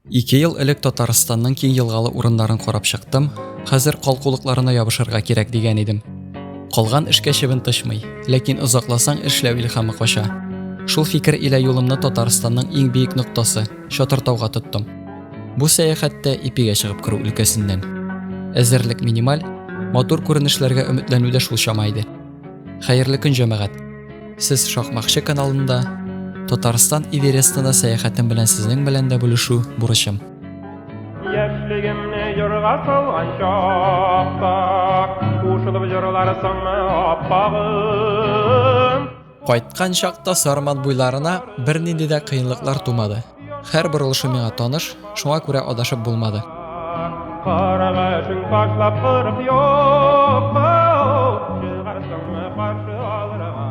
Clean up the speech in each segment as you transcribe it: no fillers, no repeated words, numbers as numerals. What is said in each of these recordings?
Ике ел элек Татарстанның киң елгалы урыннарын карап чыктым, хәзер калкулыкларына ябышырга кирәк дигән идем. Калган эшкә чебен тычмый, ләкин озакласаң эшләү илһамы кача. Шул фикер илә юлымны Татарстанның иң биек ноктасы, Чатыртауга тоттым. Бу сәяхәттә ипигә чыгып керү өлкәсеннән. Әзерлек минималь, матур күренешләргә өметләнү дә шул чама иде. Хәерле көн, җәмәгать! Сез Шакмакчы каналында Татарстан Эверестына сәяхәтем белән сезнең белән дә бүлешү бурычым. Яшьлегемне җырга салган чакта, Кушылып җырларсыңмы, аппагым? Кайткан чакта Сарман буйларына бернинди дә кыенлыклар тумады. Һәр борылышы миңа таныш, шуңа күрә адашып булмады. Карагашың ташлап кырык юкка, Чыгарсыңмы каршы алырга?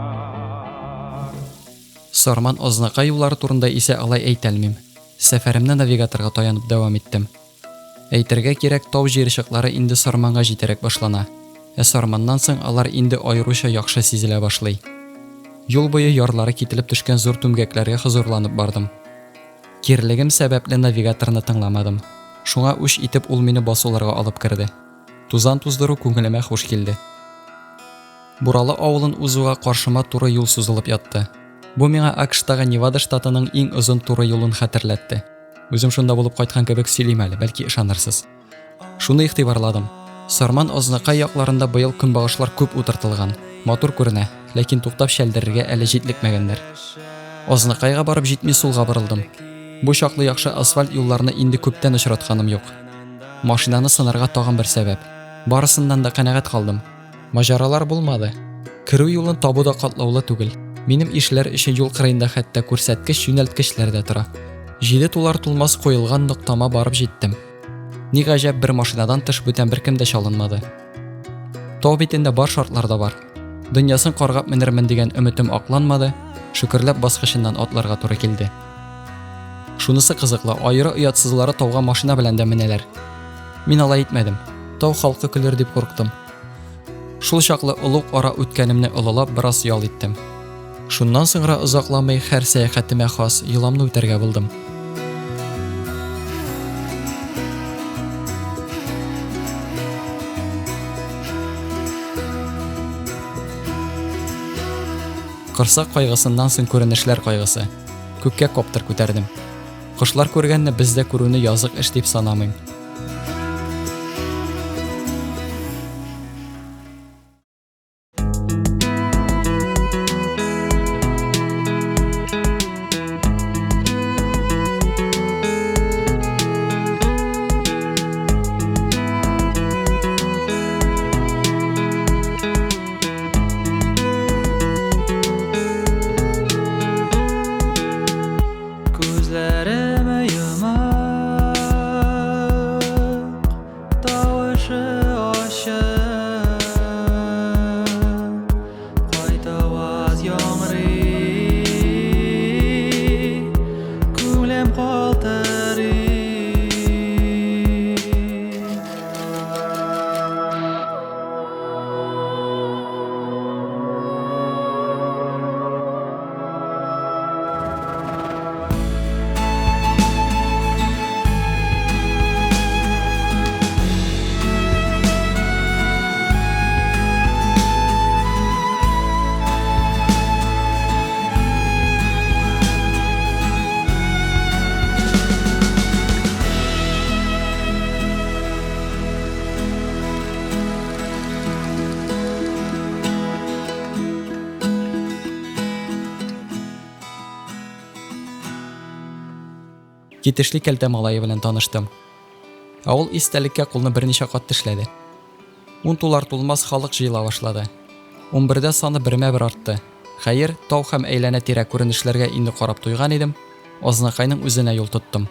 Сарман Азнакай юллары турында исә алай әйтәлмим. Сәфәремне навигаторга таянып дәвам иттем. Әйтергә кирәк, тау җыерчыклары инде Сарманга җитәрәк башлана. Ә Сарманнан соң алар инде аеруча яхшы сизелә башлый. Юл буе ярлары кителеп төшкән зур түмгәкләргә хозурланып бардым. Кирлегем сәбәпле навигаторны тыңламадым. Шуңа үч итеп ул мине басуларга алып керде. Тузан туздыру күңелемә хуш килде. Буралы авылын узуга каршыма туры юл сузылып ятты. Бу миңа АКШтагы Невада штатының иң озын туры юлын хәтерләтте. Үзем шунда булып кайткан кебек сөйлим әле, бәлки ышанырсыз. Шуны игътибарладым. Сарман Азнакай якларында быел көнбагышлар күп утыртылган. Матур күренә, ләкин туктап чәлдерергә әле җитлекмәгәннәр. Азнакайга барып җитми сулга борылдым. Бу чаклы яхшы асфальт юлларны инде күптән очратканым юк. Машинаны сынарга тагын бер сәбәп. Барысыннан да канәгать калдым. Маҗаралар булмады. Керү юлын табу да катлаулы түгел. Минем ишләр өчен юл кырыенда хәтта күрсәткеч юнәлткечләр дә тора. Җиде тулар тулмас куелган ноктама барып җиттем. Ни гаҗәп, бер машинадан тыш бүтән беркем дә чалынмады. Тау битендә бар шартлар да бар. Дөньясын каргап менермен дигән өметем акланмады, шөкерләп баскычыннан атларга туры килде. Шунысы кызыклы, аеры оятсызлары тауга машина белән дә менәләр. Мин алай итмәдем. Тау халкы көлер дип курктым. Шул чаклы олуг ара үткәнемне олылап бераз ял иттем. Шуннан соңра озакламый һәр сәяхәтемә хас йоламны үтәргә булдым. Корсак кайгысыннан соң күренешләр кайгысы. Күккә коптер күтәрдем. Кошлар күргәнне без дә күрүне язык эш дип санамыйм. Күзләрем йомык, тавышы ачык, Кайтаваз яңгырый, күңелем калтырый. Китешли кәлтә малае белән таныштым. Ә ул истәлеккә кулны берничә кат тешләде. Ун тулар тулмас халык җыела башлады. Унбердә саны бермә-бер артты. Хәер, тау һәм әйләнә-тирә күренешләргә инде карап туйган идем, Азнакайның үзенә юл тоттым.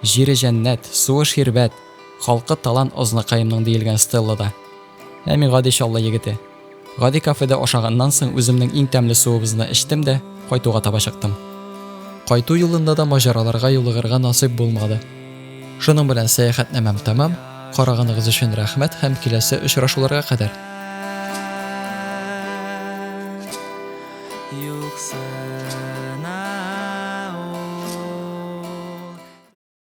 Җире җәннәт, суы ширбәт, халкы талант Азнакаемның диелгән стеллада. Ә мин гади Чаллы егете. Гади кафеда ашаганнан соң үземнең иң тәмле суыбызны эчтем дә, кайтуга таба чыктым. Кайту юлында да маҗараларга юлыгырга насыйп булмады. Шуның белән сәяхәтнамәм тәмам, караганыгыз өчен рәхмәт һәм киләсе очрашуларга кадәр!